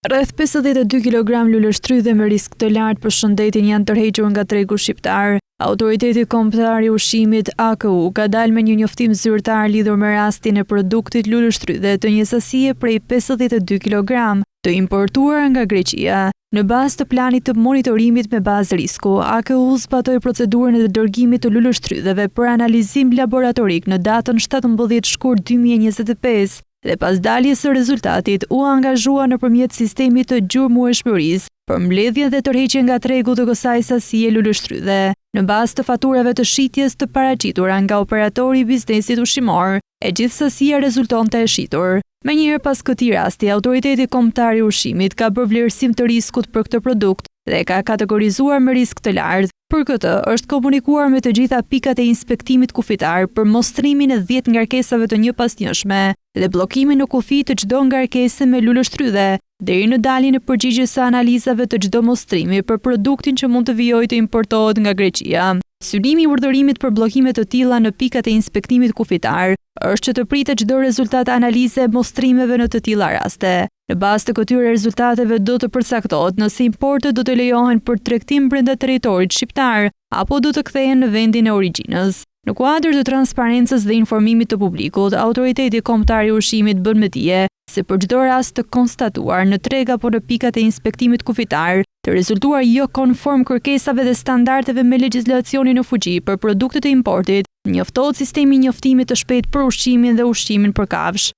Rreth 52 kilogram luleshtrydhe me risk të lartë për shëndetin janë tërhequr nga tregu shqiptar. Autoriteti Kombëtar i Ushqimit, AKU, ka dalë me një njoftim zyrtar lidhur me rastin e produktit luleshtrydhe të një sasie prej 52 kilogram, të importuar nga Greqia. Në bazë të planit të monitorimit me bazë risku, AKU zbatoi procedurën e dërgimit të luleshtrydheve për analizim laboratorik në datën 17 shkurt 2025, dhe pas daljes së rezultatit u angazhua nëpërmjet sistemit të gjurmueshmërisë për mbledhjen dhe tërheqjen nga tregu të kësaj sasie luleshtrydhe. Në bazë të faturave të shitjes të paraqitura nga operatori i biznesit ushqimor, e gjithë sasia rezultonte e shitur. Menjëherë pas këtij rasti, Autoriteti Kombëtar i Ushqimit ka bërë vlerësim të riskut për këtë produkt dhe e ka kategorizuar me risk të lartë. Për këtë, është komunikuar me të gjitha pikat e inspektimit kufitar për mostrimin e 10 ngarkesave të njëpasnjëshme dhe bllokimin në kufi të çdo ngarkese me luleshtrydhe, deri në daljen e përgjigjes së analizave të çdo mostrimi për produktin që mund të vijojë të importohet nga Greqia. Synimi i urdhërimit për bllokime të tilla në pikat e inspektimit kufitar është që të pritet çdo rezultat analize e mostrimeve në të tilla raste. Në bazë të këtyre rezultateve do të përcaktohet nëse importet do të lejohen për tregtim brenda territorit shqiptar apo do të kthehen në vendin e origjinës. Në kuadër të transparencës dhe informimit të publikut, Autoriteti Kombëtar i Ushqimit bën me dije se për çdo rast të konstatuar në treg apo në pikat e inspektimit kufitar, të rezultuar jo konform kërkesave dhe standardeve me legjislacionin në fuqi për produktet e importit, njoftohet sistemi i njoftimit të shpejtë për ushqimin dhe ushqimin për kafshë.